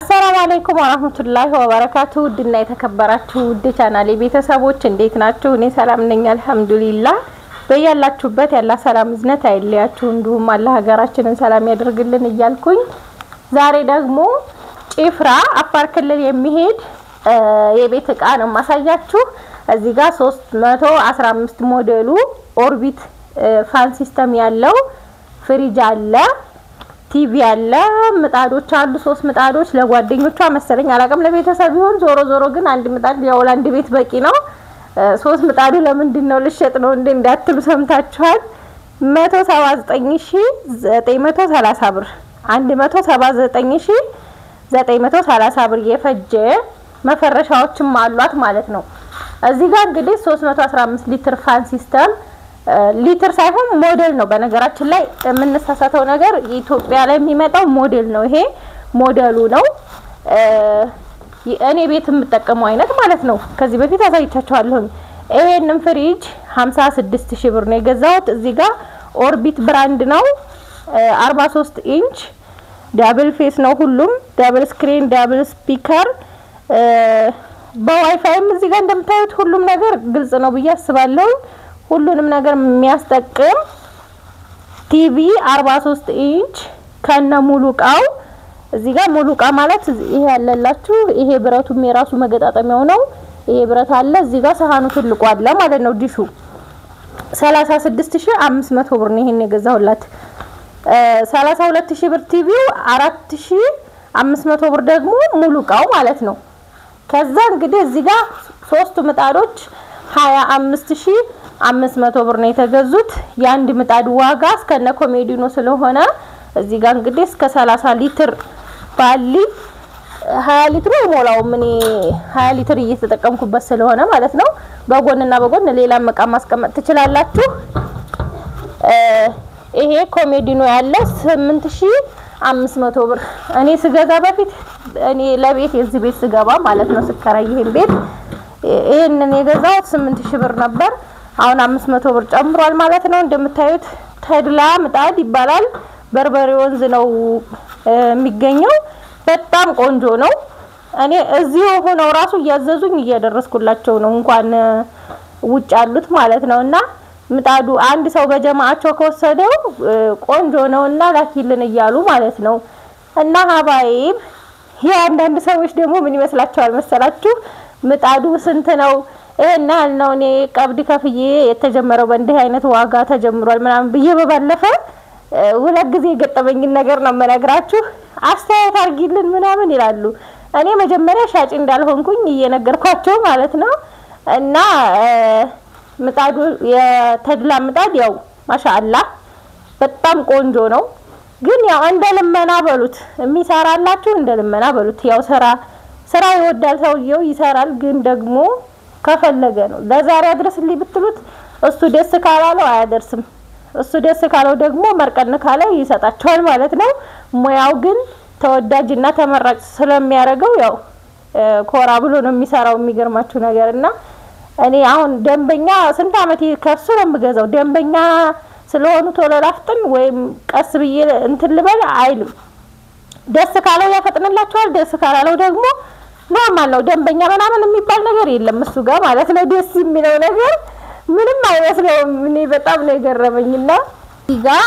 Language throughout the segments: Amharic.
አሰላሙ አለይኩም ወራህመቱላሂ ወበረካቱ። ውድና የተከበራችሁ ውድ ቻናሌ ቤተሰቦች እንዴት ናችሁ? እኔ ሰላም ነኝ አልሐምዱሊላህ። በያላችሁበት ያላ ሰላም እዝነት አይለያችሁ፣ እንዲሁም አላህ ሀገራችንን ሰላም ያደርግልን እያልኩኝ ዛሬ ደግሞ ጭፍራ አፋር ክልል የሚሄድ የቤት እቃ ነው ማሳያችሁ። እዚህ ጋር 315 ሞዴሉ ኦርቢት fan system ያለው ፍሪጅ አለ፣ ቲቪ አለ፣ ምጣዶች አሉ። ሶስት ምጣዶች ለጓደኞቿ መሰለኝ አላውቅም፣ ለቤተሰብ ይሁን። ዞሮ ዞሮ ግን አንድ ምጣድ ያው ለአንድ ቤት በቂ ነው። ሶስት ምጣዱ ለምንድን ነው ልሸጥ ነው እንዴ እንዳትሉ ሰምታችኋል። 179930 ብር፣ 179930 ብር የፈጀ መፈረሻዎችም አሏት ማለት ነው። እዚህ ጋር እንግዲህ 315 ሊትር fan system፣ ሊትር ሳይሆን ሞዴል ነው። በነገራችን ላይ የምንሳሳተው ነገር ኢትዮጵያ ላይ የሚመጣው ሞዴል ነው። ይሄ ሞዴሉ ነው። እኔ ቤት የምጠቀመው አይነት ማለት ነው። ከዚህ በፊት አሳይቻችኋለሁኝ። ይሄንን ፍሪጅ 56000 ብር ነው የገዛሁት። እዚህ ጋር ኦርቢት brand ነው። 43 ኢንች double face ነው። ሁሉም double screen፣ double speaker፣ በዋይፋይም እዚህ ጋር እንደምታዩት ሁሉም ነገር ግልጽ ነው ብዬ አስባለሁ። ሁሉንም ነገር የሚያስጠቅም ቲቪ 43 ኢንች ከነ ሙሉ እቃው። እዚህ ጋር ሙሉ እቃ ማለት ይሄ ያለላችሁ ይሄ ብረቱም የራሱ መገጣጠሚያው ነው። ይሄ ብረት አለ እዚህ ጋር ሰሃኑ ትልቁ አለ ማለት ነው። ዲሹ 36500 ብር ነው ይሄን የገዛሁላት። 32000 ብር ቲቪው፣ 4500 ብር ደግሞ ሙሉ እቃው ማለት ነው። ከዛ እንግዲህ እዚህ ጋር ሶስቱ ምጣዶች 25500 ብር ነው የተገዙት። የአንድ ምጣድ ዋጋ እስከነ ኮሜዲኖ ስለሆነ እዚህ ጋር እንግዲህ እስከ 30 ሊትር ባሊ፣ 20 ሊትሩ አይሞላውም። እኔ 20 ሊትር እየተጠቀምኩበት ስለሆነ ማለት ነው። በጎንና በጎን ሌላም እቃ ማስቀመጥ ትችላላችሁ። ይሄ ኮሜዲኖ ያለ 8500 ብር። እኔ ስገዛ በፊት እኔ ለቤት የዚህ ቤት ስገባ ማለት ነው ስከራይ ይሄን ቤት ይሄንን የገዛሁት 8000 ብር ነበር። አሁን 500 ብር ጨምሯል ማለት ነው። እንደምታዩት ተድላ ምጣድ ይባላል። በርበሬ ወንዝ ነው የሚገኘው። በጣም ቆንጆ ነው። እኔ እዚሁ ሆነው ራሱ እያዘዙኝ እያደረስኩላቸው ነው፣ እንኳን ውጭ ያሉት ማለት ነው። እና ምጣዱ አንድ ሰው በጀማአቸው ከወሰደው ቆንጆ ነውና ላኪልን እያሉ ማለት ነው። እና ሀባይብ የአንዳንድ ሰዎች ደግሞ ምን ይመስላቸዋል መሰላችሁ? ምጣዱ ስንት ነው? ይሄን ያህል ነው፣ እኔ ቀብድ ከፍዬ የተጀመረው በእንዲህ አይነት ዋጋ ተጀምሯል ምናምን ብዬ በባለፈ ሁለት ጊዜ የገጠመኝን ነገር ነው የምነግራችሁ። አስተያየት አድርጊልን ምናምን ይላሉ። እኔ መጀመሪያ ሻጭ እንዳልሆንኩኝ እየነገርኳቸው ማለት ነው። እና ምጣዱ የተድላ ምጣድ ያው ማሻአላህ በጣም ቆንጆ ነው። ግን ያው እንደ ልመና በሉት፣ የሚሰራላችሁ እንደ ልመና በሉት። ያው ስራ ስራ ይወዳል ሰውየው ይሰራል። ግን ደግሞ ከፈለገ ነው። ለዛሬ አድርስልኝ ብትሉት እሱ ደስ ካላለው አያደርስም። እሱ ደስ ካለው ደግሞ መርቀን ካለው ይሰጣቸዋል ማለት ነው። ሙያው ግን ተወዳጅና ተመራጭ ስለሚያደርገው ያው ኮራ ብሎ ነው የሚሰራው። የሚገርማችሁ ነገር እና እኔ አሁን ደንበኛ ስንት አመት ከሱ ነው የምገዛው። ደንበኛ ስለሆኑ ቶሎ ላፍጥን ወይም ቀስ ብዬ እንትን ልበል አይልም። ደስ ካለው ያፈጥንላቸዋል። ደስ ካላለው ደግሞ normal ነው። ደንበኛ ምናምን የሚባል ነገር የለም እሱ ጋር ማለት ነው። ደስ የሚለው ነገር ምንም አይመስለውም። እኔ በጣም ነው የገረመኝና እዚህ ጋር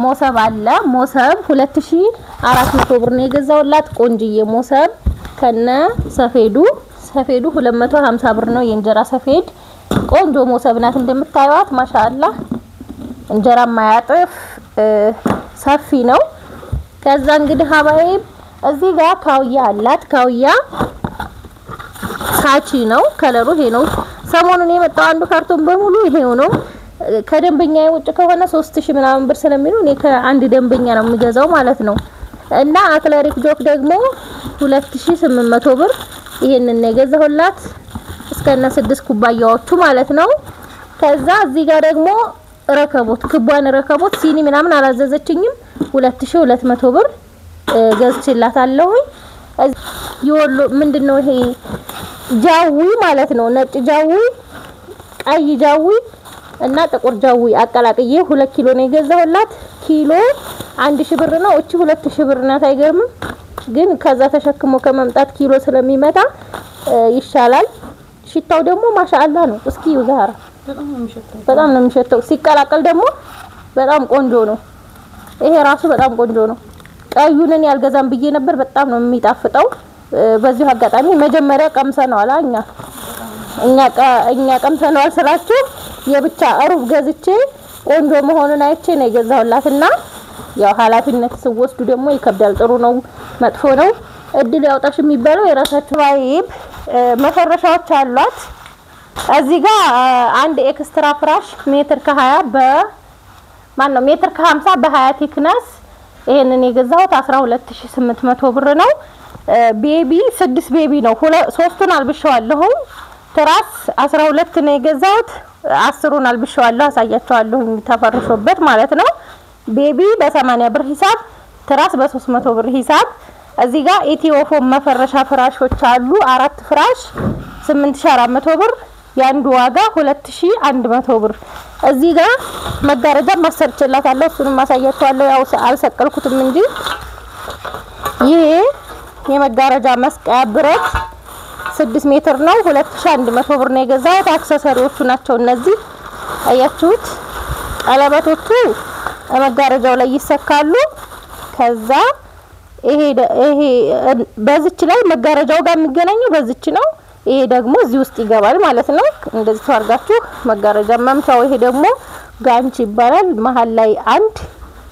ሞሰብ አለ። ሞሰብ 2400 ብር ነው የገዛውላት። ቆንጅዬ ሞሰብ ከነ ሰፌዱ፣ ሰፌዱ 250 ብር ነው የእንጀራ ሰፌድ። ቆንጆ ሞሰብ ናት እንደምታዩት፣ ማሻአላህ እንጀራ ማያጥፍ ሰፊ ነው። ከዛ እንግዲህ ሀባይብ እዚህ ጋር ካውያ አላት። ካውያ ካቺ ነው ከለሩ ይሄ ነው። ሰሞኑን የመጣው አንዱ ካርቶን በሙሉ ይሄው ነው። ከደንበኛ ውጭ ከሆነ 3000 ምናምን ብር ስለሚሉ እኔ ከአንድ ደንበኛ ነው የምገዛው ማለት ነው። እና acrylic ጆክ ደግሞ 2800 ብር ይሄንን ነው የገዛሁላት እስከነ ስድስት ኩባያዎቹ ማለት ነው። ከዛ እዚህ ጋር ደግሞ ረከቦት፣ ክቧን ረከቦት፣ ሲኒ ምናምን አላዘዘችኝም። 2200 ብር ገዝቼላታለሁኝ። የወሎ ምንድነው ይሄ ጃዊ ማለት ነው። ነጭ ጃዊ፣ ቀይ ጃዊ እና ጥቁር ጃዊ አቀላቅዬ 2 ኪሎ ነው የገዛሁላት። ኪሎ 1000 ብር ነው። እቺ 2000 ብር ናት። አይገርምም? ግን ከዛ ተሸክሞ ከመምጣት ኪሎ ስለሚመጣ ይሻላል። ሽታው ደግሞ ማሻአላ ነው። እስኪ ዛራ በጣም ነው የሚሸተው። ሲቀላቀል ደግሞ በጣም ቆንጆ ነው። ይሄ ራሱ በጣም ቆንጆ ነው። ቀዩን እኔ አልገዛም ብዬ ነበር። በጣም ነው የሚጣፍጠው። በዚሁ አጋጣሚ መጀመሪያ ቀምሰነዋል። እኛ ቀምሰነዋል ስላችሁ የብቻ ሩብ ገዝቼ ቆንጆ መሆኑን አይቼ ነው የገዛሁላትና ያው ኃላፊነት ስወስዱ ደግሞ ይከብዳል። ጥሩ ነው መጥፎ ነው እድል ያውጣሽ የሚባለው የራሳችሁ። ሀባይብ መፈረሻዎች አሏት። እዚህ ጋር አንድ extra ፍራሽ ሜትር ከ20 በ ማን ነው ሜትር ከ50 በ20 thickness ይሄንን የገዛሁት 12800 ብር ነው። baby 6 baby ነው። ሶስቱን አልብሸዋለሁ። ትራስ 12 ነው የገዛሁት። 10ሩን አልብሸዋለሁ፣ አሳያቸዋለሁ ተፈርሾበት ማለት ነው። baby በ80 ብር ሂሳብ፣ ትራስ በ300 ብር ሂሳብ። እዚህ ጋር ኢትዮፎም መፈረሻ ፍራሾች አሉ። አራት ፍራሽ 8400 ብር፣ የአንዱ ዋጋ 2100 ብር። እዚህ ጋር መጋረጃ ማሰርችላታለሁ፣ እሱንም ማሳያቸዋለሁ። ያው አልሰቀልኩትም እንጂ ይሄ የመጋረጃ መስቀያ ብረት 6 ሜትር ነው። 2100 ብር ነው የገዛሁት። accessory ዎቹ ናቸው እነዚህ አያችሁት። ቀለበቶቹ መጋረጃው ላይ ይሰካሉ። ከዛ ይሄ በዚች ላይ መጋረጃው ጋር የሚገናኘው በዚች ነው። ይሄ ደግሞ እዚህ ውስጥ ይገባል ማለት ነው። እንደዚህ ታርጋችሁ መጋረጃ መምቻው። ይሄ ደግሞ ጋንች ይባላል። መሀል ላይ አንድ፣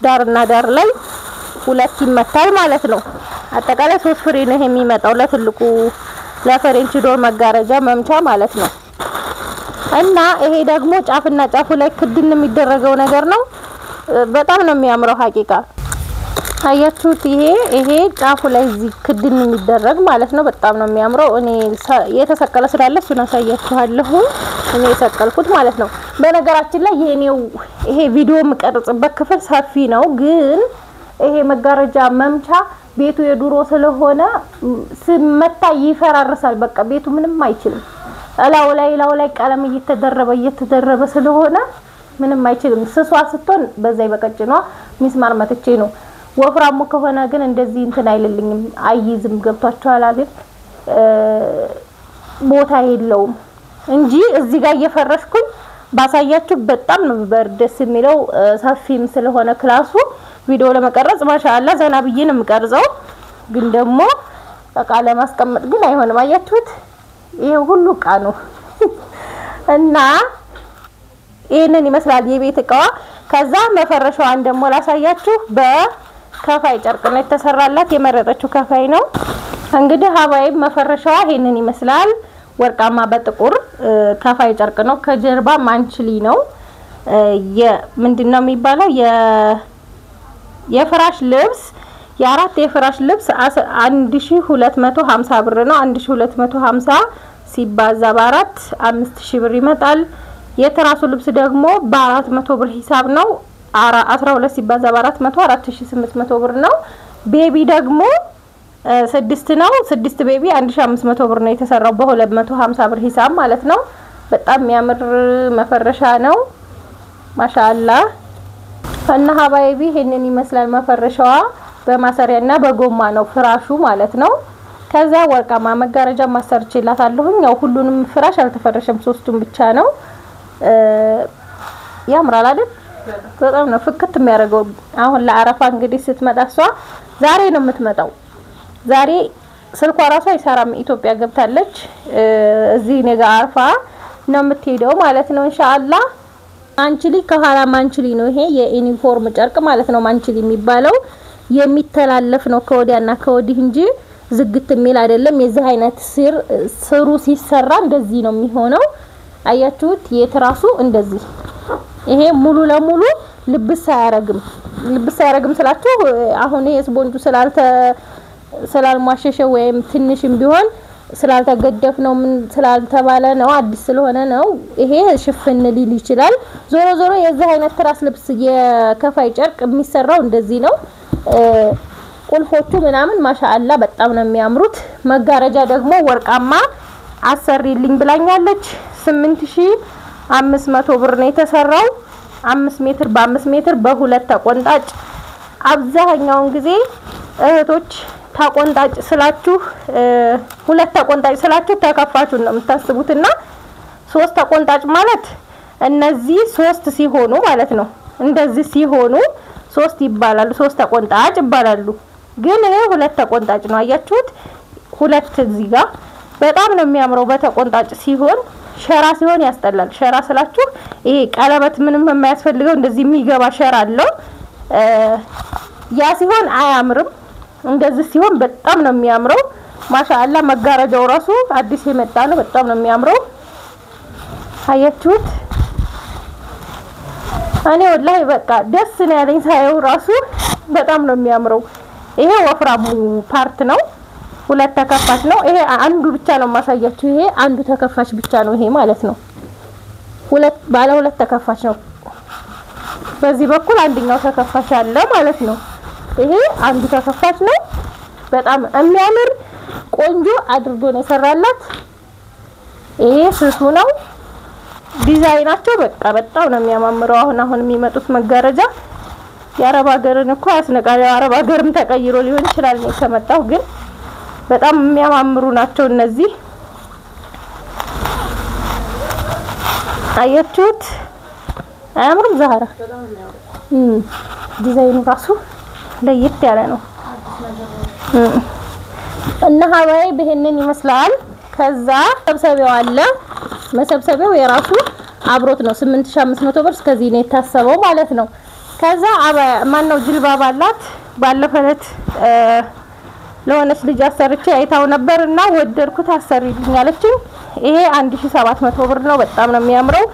ዳርና ዳር ላይ ሁለት ይመታል ማለት ነው። አጠቃላይ 3 ፍሬ ነው ይሄ የሚመጣው ለትልቁ ለ French door መጋረጃ መምቻ ማለት ነው። እና ይሄ ደግሞ ጫፍና ጫፉ ላይ ክድን የሚደረገው ነገር ነው። በጣም ነው የሚያምረው ሀቂቃ አያችሁት። ይሄ ጫፉ ላይ እዚህ ክድን የሚደረግ ማለት ነው። በጣም ነው የሚያምረው። እኔ የተሰቀለ ስላለ እሱን አሳያችኋለሁ። እኔ የሰቀልኩት ማለት ነው። በነገራችን ላይ የኔው ይሄ ቪዲዮ የምቀርጽበት ክፍል ሰፊ ነው፣ ግን ይሄ መጋረጃ መምቻ ቤቱ የድሮ ስለሆነ ስመታ ይፈራርሳል። በቃ ቤቱ ምንም አይችልም። እላው ላይ ቀለም እየተደረበ ስለሆነ ምንም አይችልም። ስሷ ስትሆን በዛይ በቀጭኗ ሚስማር መትቼ ነው። ወፍራሙ ከሆነ ግን እንደዚህ እንትን አይልልኝም፣ አይይዝም። ገብቷችኋል አይደል? ቦታ የለውም እንጂ እዚህ ጋር እየፈረሽኩኝ ባሳያችሁ በጣም ነው ደስ የሚለው። ሰፊም ስለሆነ class ኡ ቪዲዮ ለመቀረጽ ማሻአላ ዘና ብዬ ነው የምቀርጸው። ግን ደግሞ እቃ ለማስቀመጥ ግን አይሆንም። አያችሁት? ይሄ ሁሉ እቃ ነው እና ይሄንን ይመስላል የቤት እቃዋ። ከዛ መፈረሻዋን ደግሞ ላሳያችሁ። በከፋይ ጨርቅ ነው የተሰራላት። የመረጠችው ከፋይ ነው። እንግዲህ ሀባይብ መፈረሻዋ ይሄንን ይመስላል። ወርቃማ በጥቁር ከፋይ ጨርቅ ነው። ከጀርባ ማንችሊ ነው። ምንድነው የሚባለው? የፍራሽ ልብስ የአራት የፍራሽ ልብስ 1250 ብር ነው። 1250 ሲባዛ በአራት 5000 ብር ይመጣል። የትራሱ ልብስ ደግሞ በ400 ብር ሂሳብ ነው። 12 ሲባዛ በ400 4800 ብር ነው። baby ደግሞ 6 ነው። 6 baby 1500 ብር ነው የተሰራው በ250 ብር ሂሳብ ማለት ነው። በጣም የሚያምር መፈረሻ ነው። ማሻአላ እና ሀባይቢ ይሄንን ይመስላል መፈረሻዋ። በማሰሪያና በጎማ ነው ፍራሹ ማለት ነው። ከዛ ወርቃማ መጋረጃ ማሰርችላታለሁኝ። ያው ሁሉንም ፍራሽ አልተፈረሸም፣ ሶስቱን ብቻ ነው። ያምራል አይደል? በጣም ነው ፍክት የሚያደርገው። አሁን ለአረፋ እንግዲህ ስትመጣ እሷ ዛሬ ነው የምትመጣው። ዛሬ ስልኳ ራሷ አይሰራም፣ ኢትዮጵያ ገብታለች። እዚህ እኔ ጋር አርፋ ነው የምትሄደው ማለት ነው ኢንሻአላህ። ማንችሊ ከኋላ ማንችሊ ነው ይሄ የዩኒፎርም ጨርቅ ማለት ነው። ማንችሊ የሚባለው የሚተላለፍ ነው ከወዲያና ከወዲህ እንጂ ዝግት የሚል አይደለም። የዚህ አይነት ስሩ ሲሰራ እንደዚህ ነው የሚሆነው። አያችሁት? የትራሱ እንደዚህ ይሄ ሙሉ ለሙሉ ልብስ አያረግም። ልብስ አያረግም ስላችሁ አሁን ይሄ ስፖንጁ ስላልሟሸሸ ወይም ትንሽም ቢሆን ስላልተገደፍ ነው ምን ስላልተባለ ነው አዲስ ስለሆነ ነው። ይሄ ሽፍን ሊል ይችላል። ዞሮ ዞሮ የዚህ አይነት ትራስ ልብስ የከፋይ ጨርቅ የሚሰራው እንደዚህ ነው። ቁልፎቹ ምናምን ማሻአላ በጣም ነው የሚያምሩት። መጋረጃ ደግሞ ወርቃማ አሰሪልኝ ብላኛለች። 8500 ብር ነው የተሰራው። 5 ሜትር በ5 ሜትር በሁለት ተቆንጣጭ። አብዛኛውን ጊዜ እህቶች ተቆንጣጭ ስላችሁ ሁለት ተቆንጣጭ ስላችሁ ተከፋቹን ነው የምታስቡትና ሶስት ተቆንጣጭ ማለት እነዚህ ሶስት ሲሆኑ ማለት ነው። እንደዚህ ሲሆኑ ሶስት ይባላሉ፣ ሶስት ተቆንጣጭ ይባላሉ። ግን ይሄ ሁለት ተቆንጣጭ ነው። አያችሁት? ሁለት እዚህ ጋር በጣም ነው የሚያምረው በተቆንጣጭ ሲሆን። ሸራ ሲሆን ያስጠላል። ሸራ ስላችሁ ይሄ ቀለበት ምንም የማያስፈልገው እንደዚህ የሚገባ ሸራ አለው። ያ ሲሆን አያምርም። እንደዚህ ሲሆን በጣም ነው የሚያምረው። ማሻአላ መጋረጃው ራሱ አዲስ የመጣ ነው። በጣም ነው የሚያምረው። አያችሁት? እኔ ወላሂ በቃ ደስ ነው ያለኝ ሳየው ራሱ በጣም ነው የሚያምረው። ይሄ ወፍራሙ part ነው። ሁለት ተከፋች ነው። ይሄ አንዱ ብቻ ነው የማሳያችሁ። ይሄ አንዱ ተከፋች ብቻ ነው ይሄ ማለት ነው። ሁለት ባለ ሁለት ተከፋች ነው። በዚህ በኩል አንደኛው ተከፋች አለ ማለት ነው። ይሄ አንዱ ተከፋች ነው። በጣም የሚያምር ቆንጆ አድርጎ ነው የሰራላት። ይሄ ስሱ ነው። ዲዛይናቸው በቃ በጣም ነው የሚያማምረው። አሁን አሁን የሚመጡት መጋረጃ የአረብ ሀገርን እኮ ያስነቃል። የአረብ ሀገርም ተቀይሮ ሊሆን ይችላል እኔ ከመጣሁ፣ ግን በጣም የሚያማምሩ ናቸው እነዚህ። አያችሁት? አያምሩም? ዛህራ ዲዛይኑ ራሱ ለየት ያለ ነው እና ሀባይ ይሄንን ይመስላል። ከዛ መሰብሰቢያው አለ። መሰብሰቢያው የራሱ አብሮት ነው 8500 ብር እስከዚህ ነው የታሰበው ማለት ነው። ከዛ ማነው ጅልባብ አላት። ባለፈው ዕለት ለሆነች ልጅ አሰርቼ አይታው ነበር እና ወደድኩት አሰሪልኝ አለችኝ። ይሄ 1700 ብር ነው። በጣም ነው የሚያምረው።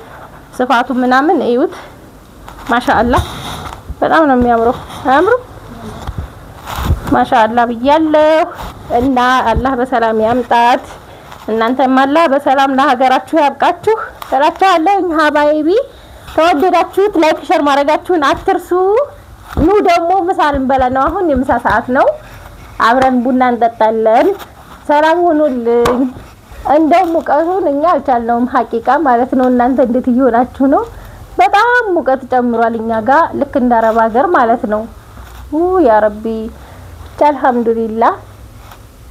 ስፋቱ ምናምን እዩት። ማሻአላ በጣም ነው የሚያምረው። አያምሩም? ማሻአላ ብያለሁ። እና አላህ በሰላም ያምጣት። እናንተም አላህ በሰላም ለሀገራችሁ ያብቃችሁ እላችኋለሁ። حبايبي ከወደዳችሁት like share ማድረጋችሁን አትርሱ። ኑ ደግሞ ምሳ ልንበላ ነው። አሁን የምሳ ሰዓት ነው። አብረን ቡና እንጠጣለን። ሰላም ሁኑልኝ። እንደው ሙቀቱን እኛ አልቻልነውም حقيقة ማለት ነው። እናንተ እንዴት እየሆናችሁ ነው? በጣም ሙቀት ጨምሯል እኛ ጋር ልክ እንደ አረብ ሀገር ማለት ነው። ያ ረቢ ብቻ አልሐምዱሊላህ።